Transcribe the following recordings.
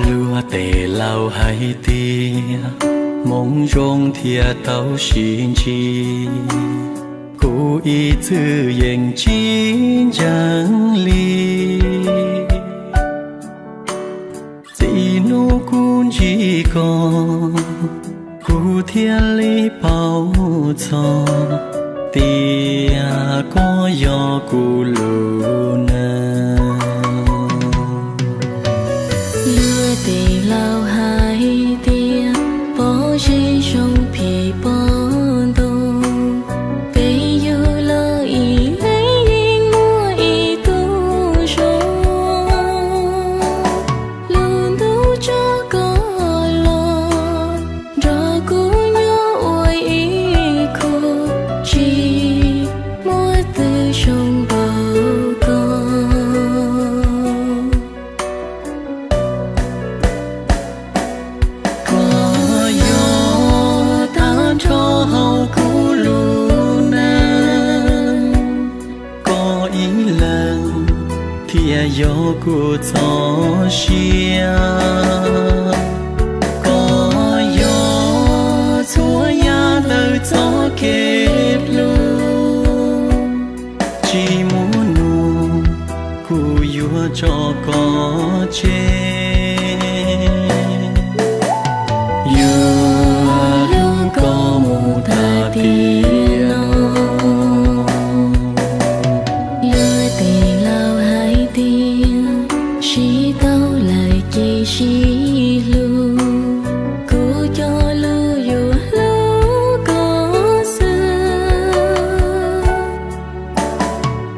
Luag tes laus hais tias hmoov zoo thiaj tau sib ntsib, kuv ib txwm yeej tsis ntseeg li. Txij hnub kuv ntsib koj, kuv thiaj li paub txog tias koj yog kuv lub neej. Luag tes laus hais tias pob zeb zoo phim pom ntoo, peb yug los ib leeg yeej muaj ib tug zoo. Lub ntuj tso koj los nrog kuv nyob ua ib khub, tsis muaj twg zoo npaum koj. Koj yog tag nrho hauv kuv lub neej, koj ib leeg thiaj yog kuv txoj sia. Koj yog txhua yam ntawm txoj kev hlub, tsis muaj nus kuv yuav tso koj tseg. Yuav hlub koj mus tas tiam no. Luag tes laus hais tias sib tau lawm ces sib hlub, kuv cog lus yuav hlub koj xwb.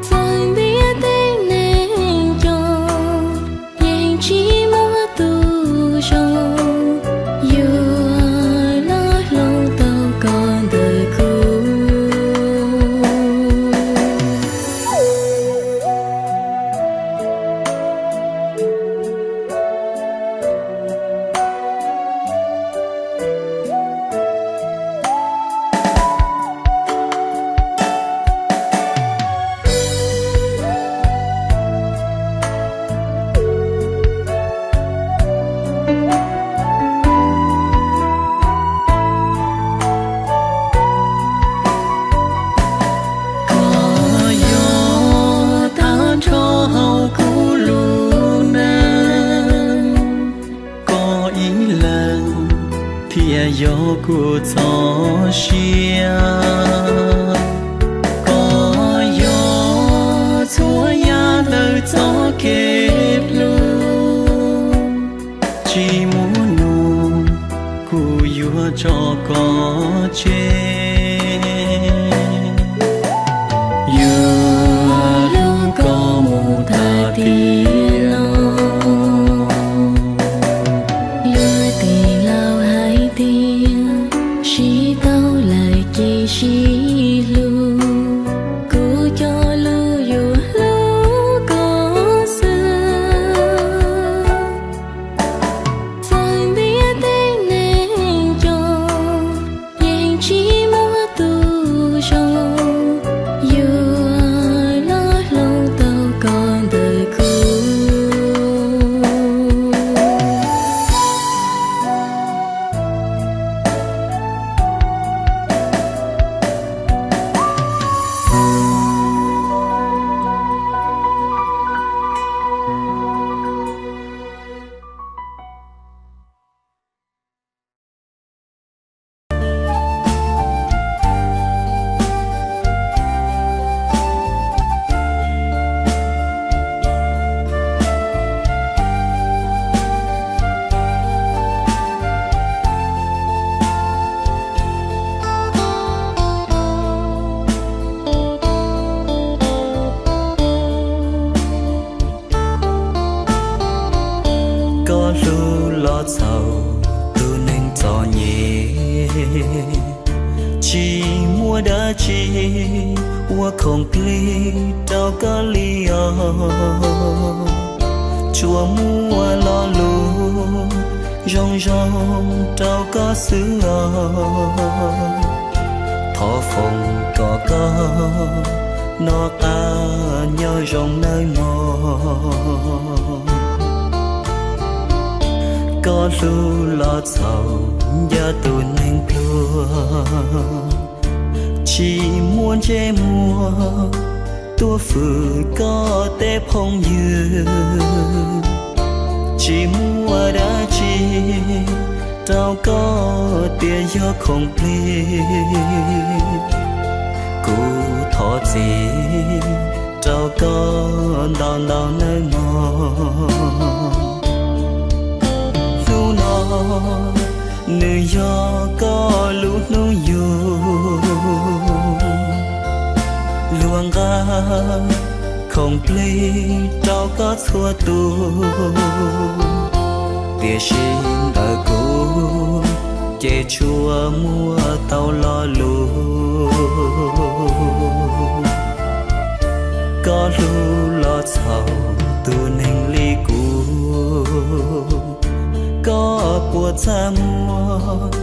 Txawm ntiaj teb neeg coob, yeej tsis muaj tus zoo yuav los hloov tau koj ntawm kuv. Koj yog tag nrho hauv kuv lub neej, koj ib leeg thiaj yog kuv txoj sia. Koj yog txhua yam ntawm txoj kev hlub, tsis muaj nus kuv yuav tso koj tseg. Yuav hlub koj mus tas tiam no. Luag tes laus hais tias sib tau lawm ces sib hlub, kuv cog lus yuav hlub koj xwb. Txawm ntiaj teb neeg coob, yeej tsis muaj tus zoo yuav los hloov tau koj ntawm kuv. los txhaum tus neeg txom nyem, tsis muaj dab tsi ua khoom plig rau koj li os. Tsuas muaj lo lus zoo zoo rau koj xwb os. Thov foom kom koj noj qab nyob zoo nawb mog. Koj hlub los txhaum ncaj tus neeg pluag, tsis muaj ntsej muag tuaj fwm koj tej phooj ywg. Tsis muaj dab tsi rau koj tias yog khoom plig. Kuv thov txim rau koj ntau ntau nawb mog. Hnub no nws yog koj lub hnub yug, luag nqa khoom plig rau koj txhua tus, tiam sis ntawm kuv ces tsuas muaj tau lo lus. Koj hlub los txhaum tus neeg li kuv, koj puas txaj muag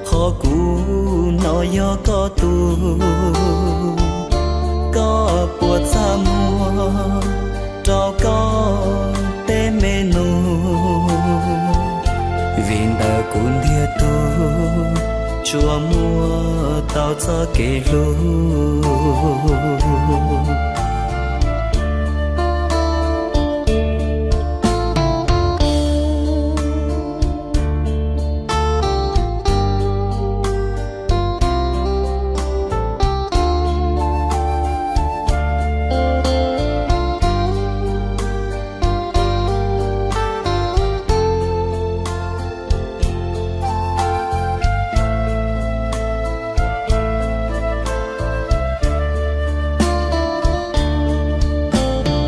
qhov kuv hnov yog koj tug? Koj puas txaj muag rau koj tej me nus? Vim ntawm kuv ntiag tug tsuas muaj tau txoj kev hlub.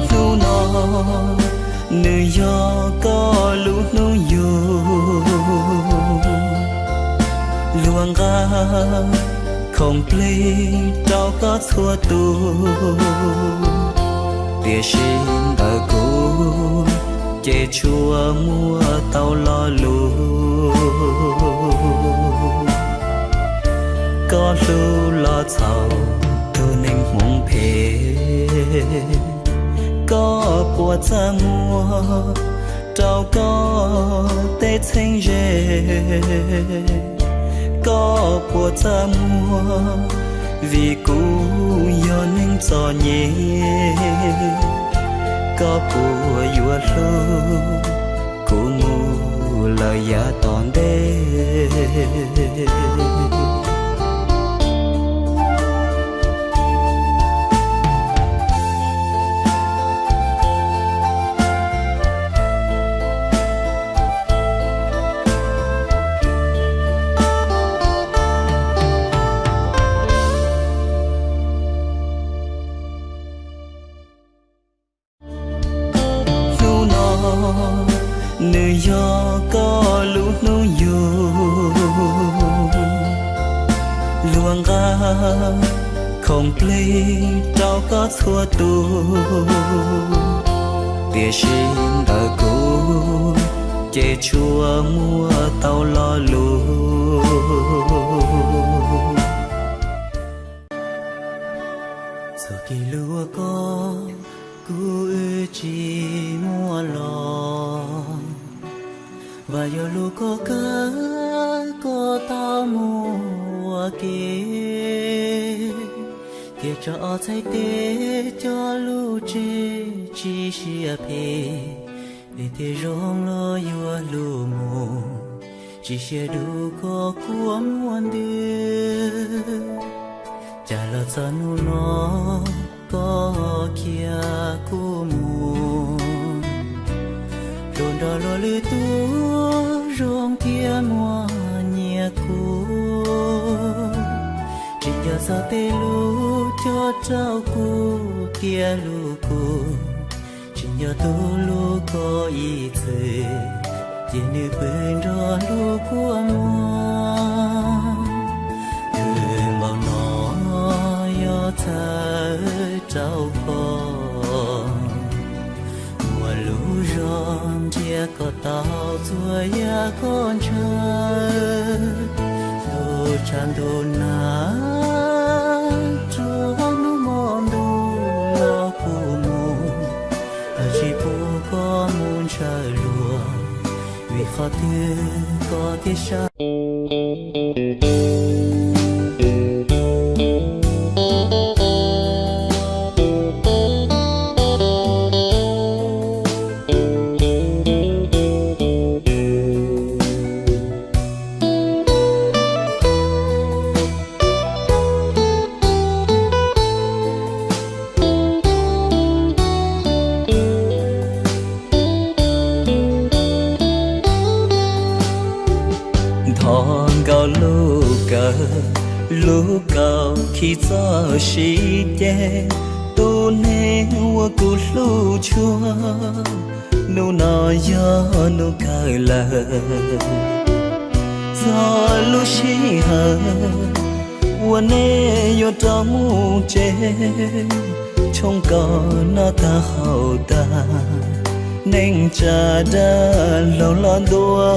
Hnub no nws yog koj lub hnub yug, luag nqa khoom plig rau koj txhua tus, tiam sis ntawm kuv ces tsuas muaj tau lo lus. Koj hlub los txhaum tus neeg hmoov phem, koj puas txaj muag rau koj tej txheeb ze? Koj puas txaj muag vim kuv yog neeg txom nyem? Koj puas yuav hlub kuv mus lawm yav tom ntej? Hnub no nws yog koj lub hnub yug, luag nqa khoom plig rau koj txhua tus, tiam sis ntawm kuv ces tsuas muaj tau lo lus. Txoj kev hlub koj kuv wb tsis muaj los, vam yog lub koj kawg koj tau mus ua ke, thiaj tso ob txhais tes coj lub tsev tsis siab phem, es thiaj zoo los yuav hlub mus, tsis siab dub koj kua muag ntws. Cas los txog hnub no koj khiav kuv mus, rau nrog luag lwm tus zoo thiab muaj nyias kuv. Tsis nco txog tej lus cog rau kuv thiab hlub kuv, tsis nco tus hlub koj ib txwm. Ces nws pw nrog lub kua muag, kawg nkaus no yog txhawb rau koj. Muaj lub zog nrhiav koj tau txhua yam koj ntshaw, ntuj tshav ntuj nag, rau hnub hmo ntuj los kuj mus, los tsis pub koj mus ntshaw luag, vim qhov twg koj thiaj sab. Nthos nkaus lub kawm, lub kaum khi txoj siv ces, tus neeg uas kuv hlub tshua, hnub no yog hnub kawg lawm. Txog lub sij hawm uas nej yuav rov mus tsev, tshoob kos noj tag haus tag, neej tsa dag laug los ntua,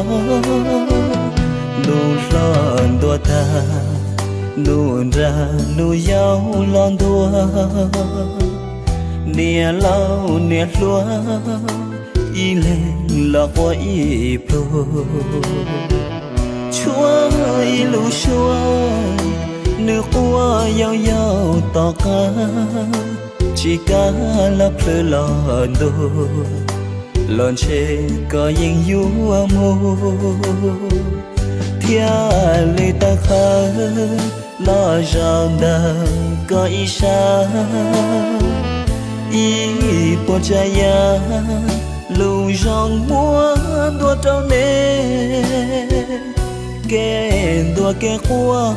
ntuj hlob ntuas tag, ntuj nrag ntuj yau los ntua, niam laus niam hluas ib leeg los quaj ib pluag. Tshuav ib lub suab nws quaj yau yau tom qab, tsis kav los plhws los ntuag, los ntshe koj yeej yuav mus, thiaj li tawm qhawv los zaum ntawm koj ib sab. Ib puas tsav yam lus zoo muab ntuas rau nej, kev ntuas kev quaj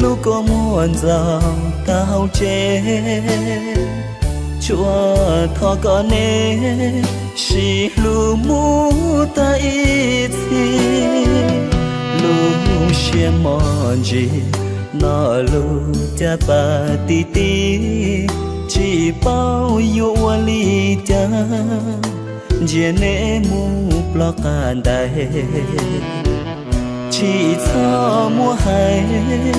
lub kua muag ntxaus tag hauv tsev. Tsuas thov kom nej sib hlub mus tag ib txhis, lub siab mos ntsis no lub caj pas ti ti, tsis paub yuav ua li cas, ntsia nej mus ploj qab ntais. Tsis txhob muab hais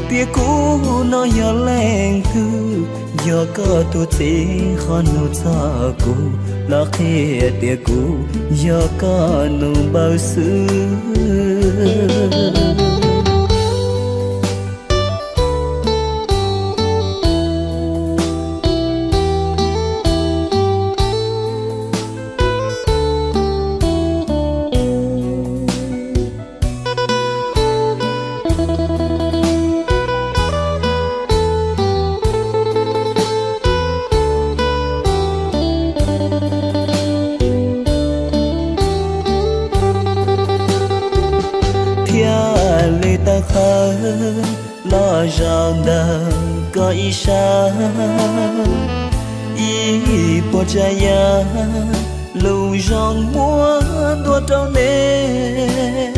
tias kuv no yog leej twg, yog koj tus txiv qhov nug txog kuv, los qhia tias kuv yog koj nus npawg xwb. Thiaj li tawm qhawv los zaum ntawm koj ib sab. Ib puas tsav yam lus zoo muab ntuas rau nej,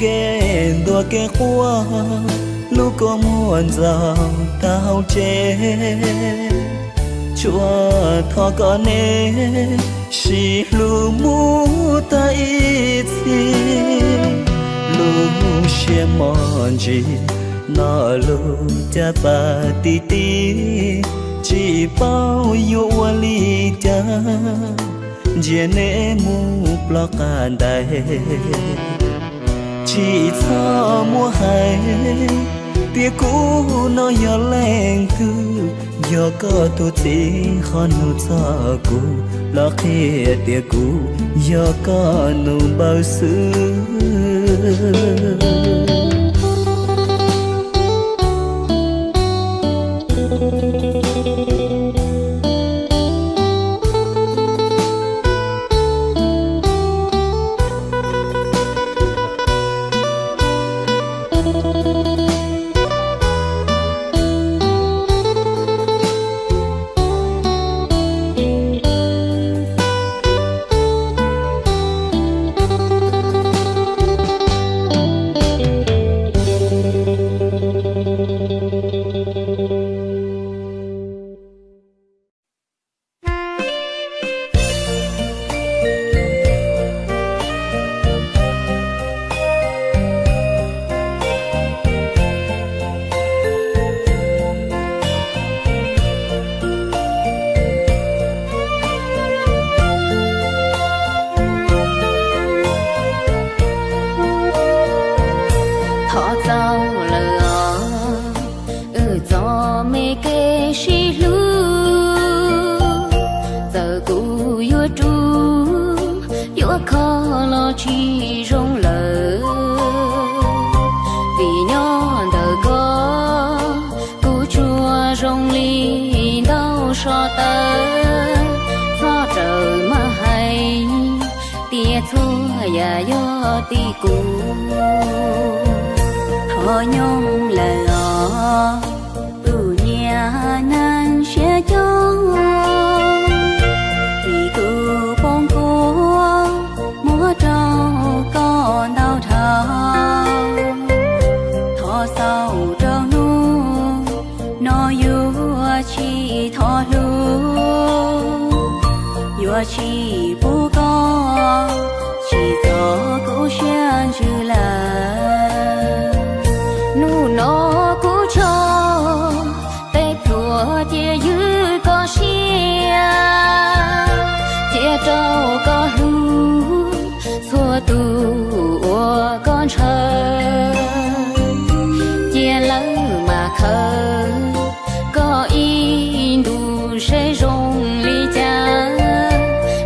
kev ntuas kev quaj lub kua muag ntxaus tag hauv tsev. Tsuas thov kom nej sib hlub mus tag ib txhis, lub siab mos ntsis no lub caj pas ti ti, tsis paub yuav ua li cas, ntsia nej mus ploj qab ntais. Tsis txhob muab hais tias kuv no yog leej twg, yog koj tus txiv qhov nug txog kuv, los qhia tias kuv yog koj nus npawg xwb. yog tim kuv. Thov nyooj lawm os, tus niam neeg siab coob, vim kuv poob kub muab rau koj ntau dhau. Thov xaus rau hnub no yuav tsis thov hlub, yuav tsis pub koj tsim txom kuv siab ntsws lawm. Hnub no kuv tso tej pluag cia ywg koj siab, cia rau koj hlub txhua tus uas koj ntshaw. Cia lawv mam khaws koj ib ntus seb zoo li cas,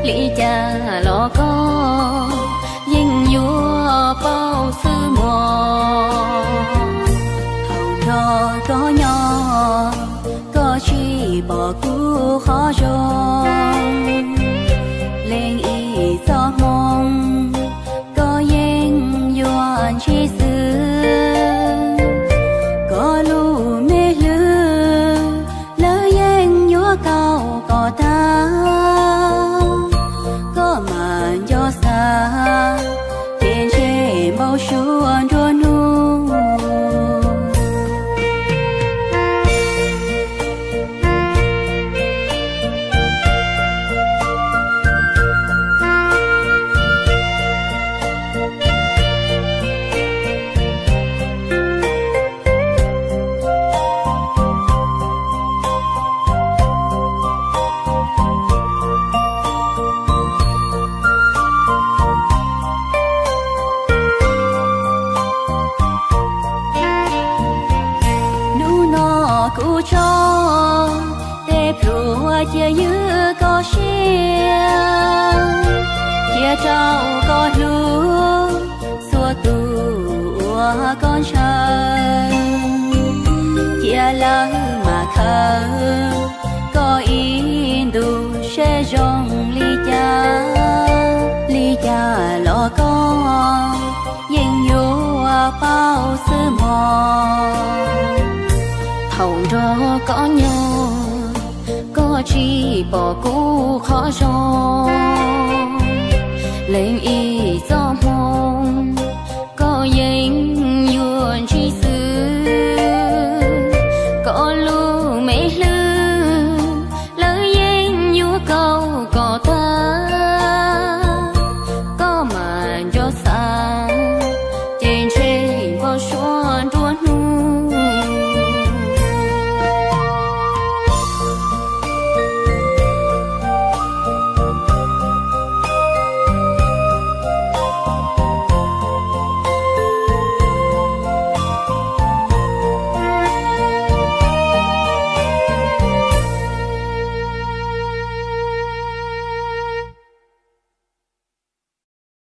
li cas los koj yeej yuav paub xwb mog. Thaum nrog koj nyob, koj tsis pom kuv qhov zoo, leej ib txoj hmoo koj yeej yuav ntsib xwb. Koj lub me hlwb lawv yeej yuav kaum kom tag, koj mam nco xav ces ntshe npau suav nruab hnub. Hnub no kuv tso tej pluag cia ywg koj siab, cia rau koj hlub txhua tus uas koj ntshaw. Cia lawv mam khaws koj ib ntus seb zoo li cas, li cas los koj yeej yuav paub xwb mog. Thaum nrog koj nyob, koj tsis pom kuv qhov zoo, leej ib txoj